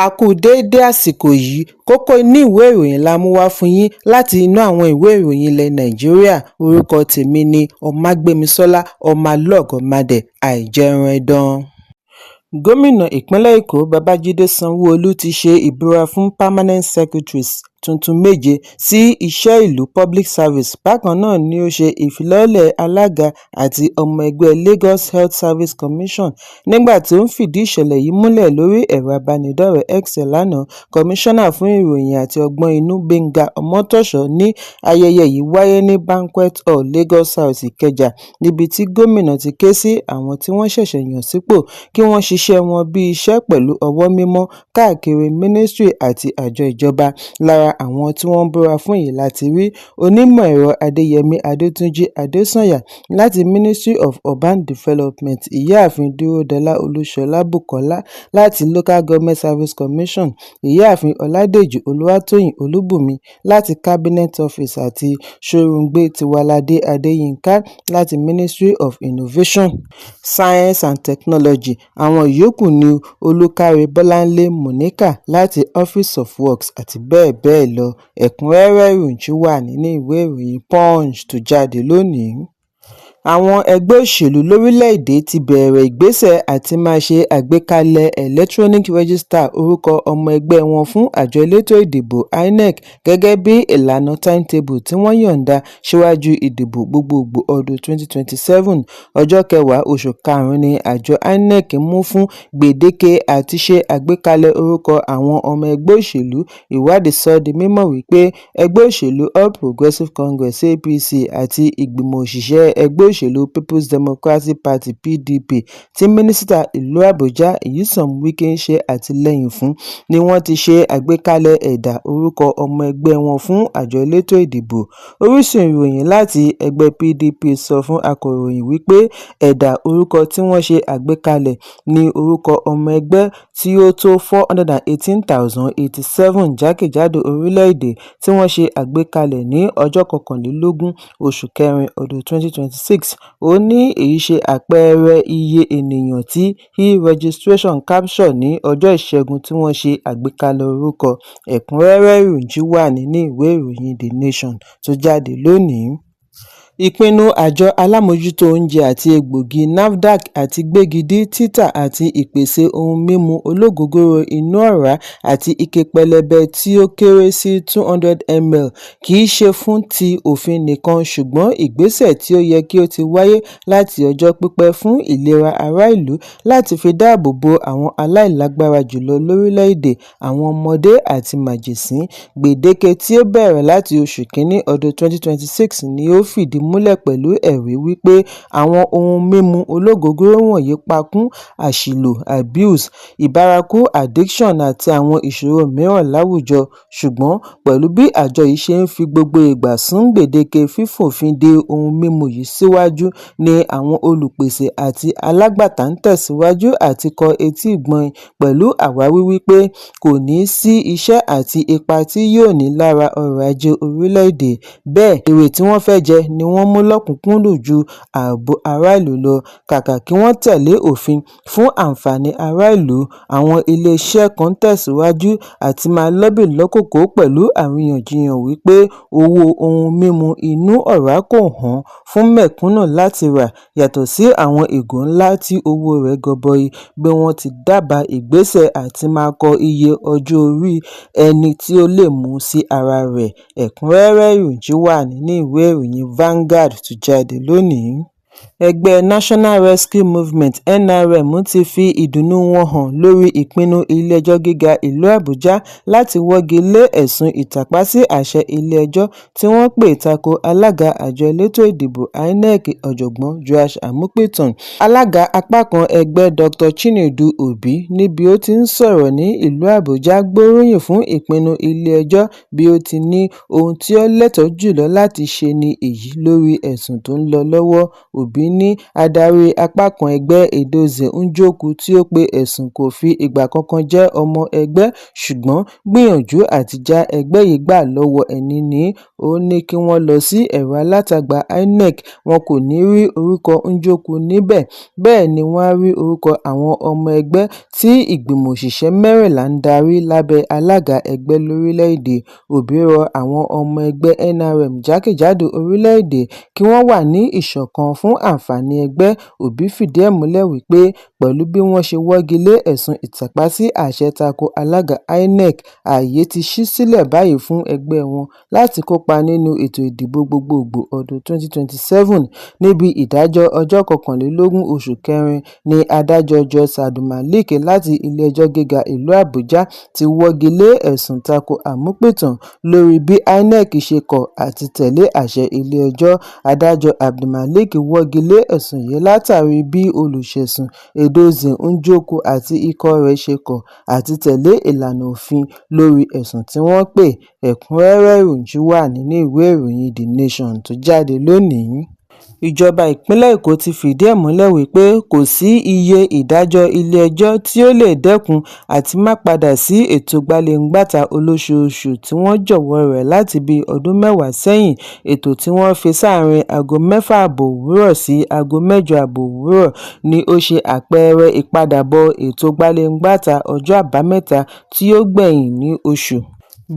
A kú déédé àsìkò yìí. Kókó inú ìwé ìròyìn la mú wá fún yín láti inú àwọn ìwé ìròyìn ilẹ̀ Nàìjíríà. Orúkọ tèmi ni Ọmágbémisọ́lá Ọmọlọ́gọ̀mádẹ Àìjẹunẹdàn. Gómìnà ìpínlẹ̀ Èkó Babàjídé Sanwó-Olú ti ṣe ìbúra fún permanent secretaries tuntun méje sí iṣẹ́ ìlú public service. Bákan náà ni ó ṣe ìfilọ́lẹ̀ alága àti ọmọ ẹgbẹ́ Lagos Health Service Commission. Nígbà tó ń fìdí ìṣẹ̀lẹ̀ yìí múlẹ̀ lórí ẹ̀rọ ìbánidọ́rẹ̀ẹ́ X lánàá, Kọmíṣánná fún Ìròyìn àti Ọgbọ́n Inú Gbénga Ọmọ́tòso ní ayẹyẹ yìí wáyé ní Banquet Hall, Lagos House, Ìkẹjà, níbi tí gómìnà ti ké sí àwọn tí wọ́n ṣẹ̀ṣẹ̀ yàn sípò kí wọ́n ṣiṣẹ́ wọn bí iṣẹ́ pẹ̀lú ọwọ́ mímọ́ káàkiri mínísítírì àti àjọ ìjọba. Lára àwọn tí wọ́n búra fún yìí la ti rí Onímọ̀-ẹ̀rọ Adéyẹmí Adétúnjì Adésànyà láti Ministry of Urban Development, Ìyáàfin Dúródọlá Olúṣọlá Bùkọ́lá láti Local Government Service Commission, Ìyáàfin Ọládèjì Olúwatóyìn Olúbùnmi láti Cabinet Office àti Ṣòrùngbé Tiwáládé Adéyínká láti Ministry of Innovation, Science and Technology. Àwọn yòókù ní Olùkàrè Bọ́láńlé Monicat láti Office of Works àti bẹ́ẹ̀ bẹ́ẹ̀ lọ. Ẹ̀kúnrẹ́rẹ́ ìròyìn wà nínú ìwé ìròyìn Punch tó jáde lónìí. Àwọn ẹgbẹ́ òṣèlú lórílẹ̀-èdè ti bẹ̀rẹ̀ ìgbésẹ̀ àti máa ṣe àgbékalẹ̀ electronic register orúkọ ọmọ ẹgbẹ́ wọn fún àjọ elétò ìdìbò INEC gẹ́gẹ́ bí ìlànà timetable tí wọ́n yọ̀ǹda síwájú ìdìbò gbogbogbò ọdún 2027. Ọjọ́ 10 oṣù karùn-ún ni àjọ INEC mú fún gbèdéke àti ṣe àgbékalẹ̀ orúkọ àwọn ọmọ ẹgbẹ́ òṣèlú. Ìwádìí sọ di mímọ̀ wípé ẹgbẹ́ òṣèlú All Progressives Congress (APC) àti ìgbìmọ̀ òṣìṣẹ́ ẹgbẹ́ òṣèlú Peoples Democratic Party (PDP) tí Mínísítà ìlú Àbújá Nyesom Wike ń ṣe àtìlẹ́yìn fún ni wọ́n ti ṣe àgbékalẹ̀ ẹ̀dà orúkọ ọmọ ẹgbẹ́ wọn fún àjọ elétò ìdìbò. Orísun ìròyìn láti ẹgbẹ́ PDP sọ fún akọ̀ròyìn wípé ẹ̀dà orúkọ tí wọ́n ṣe àgbékalẹ̀ ní orúkọ ọmọ ẹgbẹ́ tí ó tó 418,087 jákèjádò orílẹ̀-èdè tí wọ́n ṣe àgbékalẹ̀ ní ọjọ́ 21 oṣù kẹrin ọdún 2026. Ó ní èyí ṣe àpẹẹrẹ iye ènìyàn tí e-registration capture ní ọjọ́ Ìṣẹ́gun tí wọ́n ṣe àgbékalẹ̀ orúkọ. Ẹ̀kúnrẹ́rẹ́ ìròyìn wà nínú ìwé ìròyìn The Nation tó jáde lónìí. Ìpinnu àjọ alámòójútó oúnjẹ àti egbòogi NAFDAC àti gbégidí títà àti ìpèsè ohun mímu ológógóró inú ọ̀rá àti ike pẹlẹbẹ tí ó kéré sí 200 ml kì í ṣe fún ti òfin nìkan ṣùgbọ́n ìgbésẹ̀ tí ó yẹ kí ó ti wáyé láti ọjọ́ pípẹ́ fún ìlera ará ìlú láti fi dáàbò bo àwọn aláìlágbára jùlọ lórílẹ̀-èdè, àwọn ọmọdé àti màjèsín. Gbèdéke tí ó bẹ̀rẹ̀ láti oṣù kínní ọdún 2026 ni ó fìdí múlẹ̀ pẹ̀lú ẹ̀rí wípé àwọn ohun mímu ológógóró wọ̀nyí pakún àṣìlò abuse, ìbárakú addiction àti àwọn ìṣòro mìíràn láwùjọ. Ṣùgbọ́n pẹ̀lú bí àjọ yìí ṣe ń fi gbogbo ìgbà sún gbèdéke fífòfin de ohun mímu yìí síwájú ni àwọn olùpèsè àti alágbàtà ń tẹ̀síwájú àti kọ etí ìgbọ́yín pẹ̀lú àwáwí wípé kò ní sí iṣẹ́ àti ipa tí yóò ní lára ọrọ̀ ajé orílẹ̀-èdè. Bẹ́ẹ̀, èrè tí wọ́n fẹ́ jẹ ni wọ́n mú lọ́kùn-ún-kúndùn ju ààbò ará ìlú lọ. Kàkà kí wọ́n tẹ̀lé òfin fún àǹfààní ará ìlú, àwọn ilé-iṣẹ́ kan ń tẹ̀síwájú àti máa lọ́bì lọ́kòkò pẹ̀lú àríyànjiyàn wípé owó ohun mímu inú ọ̀rá kò hán fún mẹ̀kúnnù láti rà yàtọ̀ sí àwọn ìgò ńlá tí owó rẹ̀ gọbọi bí wọ́n ti dábàá ìgbésẹ̀ àti máa kọ iye ọjọ́-orí ẹni tí ó lè mu sí ara rẹ̀. Ẹ̀kúnrẹ́rẹ́ ìròyìn wà nínú ìwé ìròyìn Vanguard tó jáde lónìí. Ẹgbẹ́ National Rescue Movement (NRM) ti fi ìdùnnú wọn hàn lórí ìpinnu Ilé-ẹjọ́ Gíga ìlú Àbújá láti wọ́gi lé ẹ̀sùn ìtàpá sí àṣẹ ilé-ẹjọ́ tí wọ́n pè tako alága àjọ elétò ìdìbò INEC Ọ̀jọ̀gbọ́n Joash Amupitan. Alága àpapọ̀ ẹgbẹ́ Dr Chinedu Obi, níbi ó ti ń sọ̀rọ̀ ní ìlú Àbújá, gbóríyìn fún ìpinnu ilé-ẹjọ́ bí ó ti ní ohun tí ó lẹ́tọ̀ọ́ jùlọ láti ṣe ní èyí lórí ẹ̀sùn tó ń lọ lọ́wọ́. Obi ní adarí apá kan ẹgbẹ́, Edozie Njoku, tí ó pe ẹ̀sùn kò fi ìgbà kankan jẹ́ ọmọ ẹgbẹ́ ṣùgbọ́n gbìyànjú àti já ẹgbẹ́ yìí gbà lọ́wọ́ ẹni ní. Ó ní kí wọ́n lọ sí ẹ̀rọ alátagbà INEC, wọn kò ní rí orúkọ Njoku níbẹ̀, bẹ́ẹ̀ ni wọ́n á rí orúkọ àwọn ọmọ ẹgbẹ́ tí ìgbìmọ̀ òṣìṣẹ́ 14 ń darí lábẹ́ alága ẹgbẹ́ lórílẹ̀-èdè. Obi rọ àwọn ọmọ ẹgbẹ́ NRM jákèjádò orílẹ̀-èdè kí wọ́n wà ní ìṣọ̀kan fún àǹfààní ẹgbẹ́. Obi fìdí ẹ̀ múlẹ̀ wípé pẹ̀lú bí wọ́n ṣe wọ́gi lé ẹ̀sùn ìtàpá sí àṣẹ tako alága INEC, ààyè ti ṣí sílẹ̀ báyìí fún ẹgbẹ́ wọn láti kópa nínú ètò ìdìbò gbogbogbò ọdún 2027. Níbi ìdájọ́ ọjọ́ 21 oṣù kẹrin ní adájọ́ Joyce Abdulmalik láti Ilé-ẹjọ́ Gíga ìlú Àbújá ti wọ́gi lé ẹ̀sùn tako Amupitan lórí bí INEC ṣe kọ̀ àti tẹ̀lé àṣẹ ilé-ẹjọ́. Adájọ́ Abdulmalik wọ́gi lé ẹ̀sùn yìí látàrí bí olùṣẹ̀sùn Edozie Njoku àti ikọ̀ rẹ̀ ṣe kọ̀ àti tẹ̀lé ìlànà òfin lórí ẹ̀sùn tí wọ́n pè. Ẹ̀kúnrẹ́rẹ́ ìròyìn wà nínú ìwé ìròyìn The Nation tó jáde lónìí. Ìjọba ìpínlẹ̀ Èkó ti fìdí ẹ̀ múlẹ̀ wípé kò sí iye ìdájọ́ ilé-ẹjọ́ tí ó lè dẹ́kun àti máa padà sí ètò gbaléǹgbàta olóṣooṣù tí wọ́n jọ̀wọ́ rẹ̀ láti bíi ọdún 10 sẹ́yìn. Ètò tí wọ́n fi sáàrin aago 6:30 òwúrọ̀ sí aago 8:30 òwúrọ̀ ni ó ṣe àpẹẹrẹ ìpadàbọ̀ ètò gbaléǹgbàta ọjọ́ Àbámẹ́ta tí ó gbẹ̀yìn ní oṣù.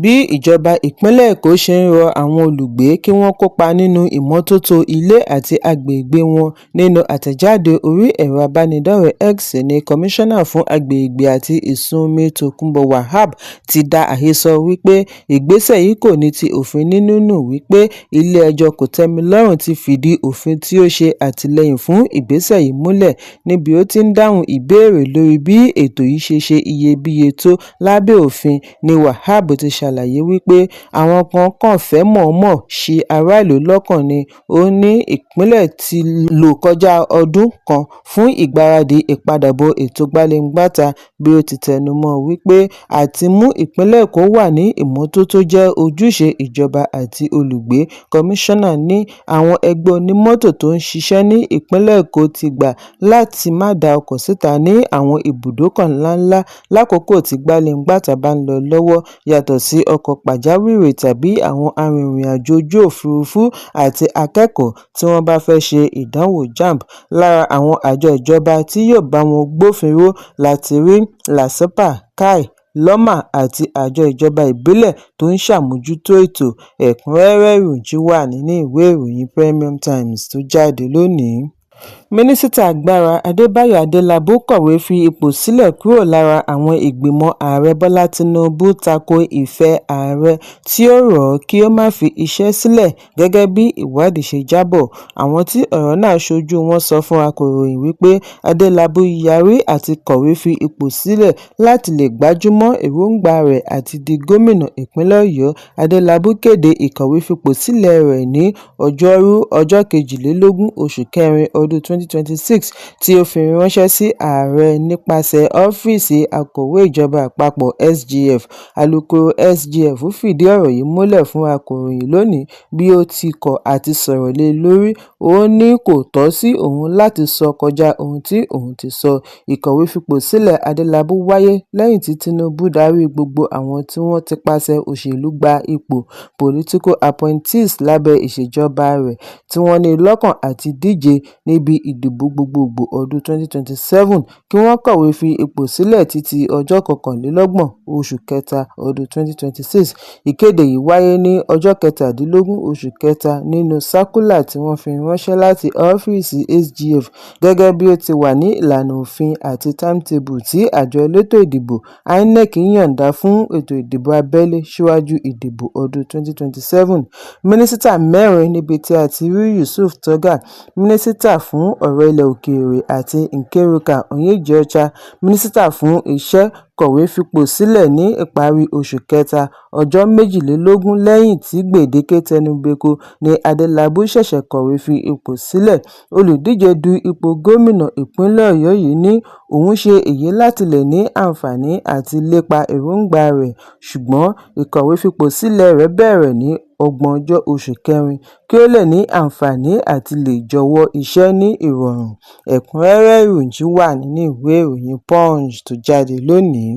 Bí ìjọba ìpínlẹ̀ Èkó ṣe ń rọ àwọn olùgbé kí wọ́n kópa nínú ìmọ́tótó ilé àti agbègbè wọn. Nínú àtẹ̀jáde orí ẹ̀rọ ìbánidọ́rẹ̀ẹ́ X ní Kọmíṣánná fún Agbègbè àti Ìsun Omi Tòkunbọ̀ Wahab ti dá àhesọ wípé ìgbésẹ̀ yìí kò ní ti òfin nínú nù, wípé Ilé-ẹjọ́ Kòtẹ́milọ́rùn ti fìdí òfin tí ó ṣe àtìlẹ́yìn fún ìgbésẹ̀ yìí múlẹ̀. Níbi ó ti ń dáhùn ìbéèrè lórí bí ètò yìí ṣe ṣe iyebíye tó lábẹ́ òfin ní Wahab ti ṣàlàyé wípé àwọn kan kàn fẹ́ mọ̀ọ́mọ̀ ṣi ará ìlú lọ́kàn ni. Ó ní ìpínlẹ̀ ti lò kọjá ọdún kan fún ìgbáradì ìpadàbọ̀ ètò gbaléǹgbàta, bí ó ti tẹnumọ́ wípé àti mú ìpínlẹ̀ Èkó wà ní ìmọ́tótó jẹ́ ojúṣe ìjọba àti olùgbé. Kọmíṣánná ní àwọn ẹgbẹ́ onímọ́tò tó ń ṣiṣẹ́ ní ìpínlẹ̀ Èkó ti gbà láti má dá ọkọ̀ síta ní àwọn ibùdókọ̀ ńláńlá lákòókò tí gbaléǹgbàta bá ń lọ lọ́wọ́, yàtọ̀ sí ọkọ̀ pàjáwìrì tàbí àwọn arìnrìn-àjò ojú òfuurufú àti akẹ́kọ̀ọ́ tí wọ́n bá fẹ́ ṣe ìdánwò JAMB. Lára àwọn àjọ ìjọba tí yóò bá wọn gbófinró la ti rí LASEPA, KAI, LAWMA àti àjọ ìjọba ìbílẹ̀ tó ń ṣàmójútó ètò. Ẹ̀kúnrẹ́rẹ́ ìròyìn wà nínú ìwé ìròyìn Premium Times tó jáde lónìí. Mínísítà Agbára Adébáyọ̀ Adélábù kọ̀wé fi ipò sílẹ̀ kúrò lára àwọn ìgbìmọ̀ Ààrẹ Bọ́lá Tinubu tako ìfẹ́ ààrẹ tí ó rọ̀ ọ́ kí ó má fi iṣẹ́ sílẹ̀, gẹ́gẹ́ bí ìwádìí ṣe jábọ̀. Àwọn tí ọ̀rọ̀ náà ṣojú wọn sọ fún akọ̀ròyìn wípé Adélábù yarí àti kọ̀wé fi ipò sílẹ̀ láti lè gbájúmọ́ èròńgbà rẹ̀ àti di gómìnà ìpínlẹ̀ Ọ̀yọ́. Adélábù kéde ìkọ̀wé fipò sílẹ̀ rẹ̀ ní Ọjọ́rú, ọjọ́ 22 oṣù kẹrin ọdún 2026, tí ó fi ránṣẹ́ sí ààrẹ nípasẹ̀ ọ́fíìsì Akọ̀wé Ìjọba Àpapọ̀ (SGF). Alūkkóró SGF fìdí ọ̀rọ̀ yìí múlẹ̀ fún akọ̀ròyìn lónìí bí ó ti kọ̀ àti sọ̀rọ̀ lé e lórí. Ó ní kò tọ́ sí òun láti sọ kọjá ohun tí òun ti sọ. Ìkọ̀wé fipò sílẹ̀ Adélábù wáyé lẹ́yìn tí Tinubu darí gbogbo àwọn tí wọ́n tipasẹ̀ òṣèlú gba ipò (political appointees) lábẹ́ ìṣèjọba rẹ̀ tí wọ́n ní lọ́kàn àti díje níbi ìdìbò gbogbogbò ọdún 2027 kí wọ́n kọ̀wé fi ipò sílẹ̀ títí ọjọ́ 31 oṣù kẹta ọdún 2026. Ìkéde yìí wáyé ní ọjọ́ 17 oṣù kẹta nínú sákúlà tí wọ́n fi ránṣẹ́ láti ọ́fíìsì SGF, gẹ́gẹ́ bí ó ti wà ní ìlànà òfin àti timetable tí àjọ elétò ìdìbò INEC yọ̀ǹda fún ètò ìdìbò abẹ́lé síwájú ìdìbò ọdún 2027. Mínísítà mẹ́rin níbi tí a ti rí Yusuf Tuggar, Mínísítà fún ọ̀rọ̀ ilẹ̀ òkèèrè, àti Nkiruka Onyejiocha, Mínísítà fún Iṣẹ́. Kọ̀wé fipò sílẹ̀ ní ìparí oṣù kẹta, ọjọ́ 22 lẹ́yìn tí gbèdéke tẹnubẹpo ní Adélábù ṣẹ̀ṣẹ̀ kọ̀wé fi ipò sílẹ̀. Olùdíje du ipò gómìnà ìpínlẹ̀ Ọ̀yọ́ yìí ní òun ṣe èyí láti lè ní àǹfààní àti lépa èròńgbà rẹ̀, ṣùgbọ́n ìkọ̀wéfipò sílẹ̀ rẹ̀ bẹ̀rẹ̀ ní ògbóǹjọ́ oṣù kẹrin kí ó lè ní àǹfààní àti lè jọ̀wọ́ iṣẹ́ ní ìrọ̀rùn. Ẹ̀kúnrẹ́rẹ́ ìròyìn wà nínú ìwé ìròyìn Punch tó jáde lónìí.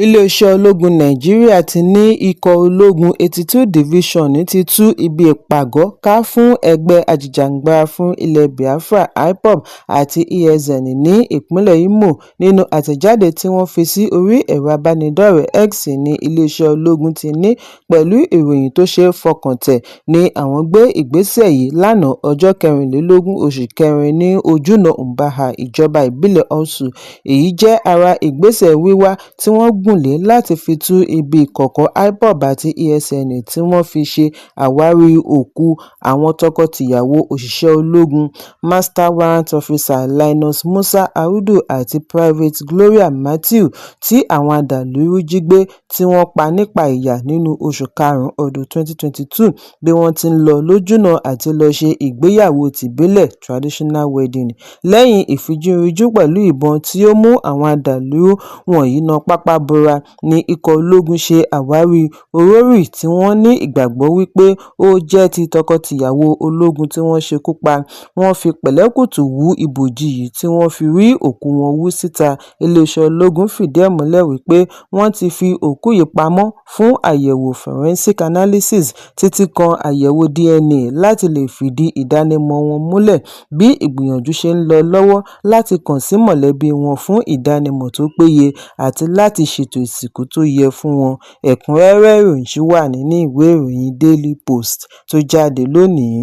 Iléeṣẹ́ ológun Nàìjíríà ti ní ikọ̀ ológun 82 Division ti tú ibi ìpàgọ́ ká fún ẹgbẹ́ ajìjàgbara fún ilẹ̀ Biafra IPOB àti ESN ní ìpínlẹ̀ Imo. Nínú àtẹ̀jáde tí wọ́n fi sí orí ẹ̀rọ ìbánidọ́rẹ̀ẹ́ X ní iléeṣẹ́ ológun ti ní pẹ̀lú ìròyìn tó ṣeé fọkàn tán ní àwọn gbé ìgbésẹ̀ yìí lánàá ọjọ́ 24 oṣù kẹrin ní ojúnà Mbaka, ìjọba ìbílẹ̀ Orsu. Èyí jẹ́ ara ìgbésẹ̀ wíwá tí wọ́n gùn lé láti fi tú ibi ìkọ̀kọ̀ IPOB àti ESN tí wọ́n fi ṣe àwárí òkú àwọn tọkọ-tìyàwó òṣìṣẹ́ ológun, Master Warrant Officer Linus Musa Audu àti Private Gloria Mathew, tí àwọn adàlúrú jí gbé tí wọ́n pa nípààyà nínú oṣù karùn-ún ọdún 2022 bí wọ́n ti ń lọ lójúnà àti lọ́ọ́ ṣe ìgbéyàwó tìbílẹ̀ traditional wedding. Lẹ́yìn ìfijúrinjú pẹ̀lú ìbọn tí ó mú àwọn adàlúrú wọ̀nyí ná pápá bora ní ikọ̀ ológun ṣe àwárí orórì tí wọ́n ní ìgbàgbọ́ wí pé ó jẹ́ ti tọkọ-tìyàwó ológun tí wọ́n ṣekú pa. Wọ́n fi pẹ̀lẹ́kùtù wú ibòji yìí tí wọ́n fi rí òkú wọn hù síta. Iléeṣẹ́ ológun fìdí ẹ̀ múlẹ̀ wípé wọ́n ti fi òkú yìí pamọ́ fún àyẹ̀wò forensic analysis títí kan àyẹ̀wò DNA láti lè fìdí ìdánimọ̀ wọn múlẹ̀ bí ìgbìyànjú ṣe ń lọ lọ́wọ́ láti kàn sí mọ̀lẹ́bí wọn fún ìdánimọ̀ tó péye àti láti ṣètò ìsìnkú tó yẹ fún wọn. Ẹ̀kúnrẹ́rẹ́ ìròyìn wà nínú ìwé ìròyìn Daily Post tó jáde lónìí.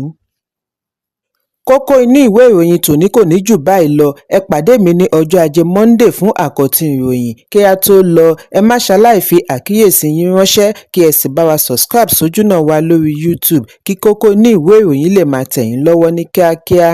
Kókó inú ìwé ìròyìn tòní kò ní jù báyìí lọ. Ẹ pàdé mi ní ọjọ́ Ajé Monde fún àkọ́tún ìròyìn. Kí á tó lọ, ẹ má ṣaláì fi àkíyèsí yín ránṣẹ́ kí ẹ sì bá wa subscribe sójúnà wa lórí YouTube kí kókó inú ìwé ìròyìn lè máa tẹ̀ yín lọ́wọ́ ní kíákíá.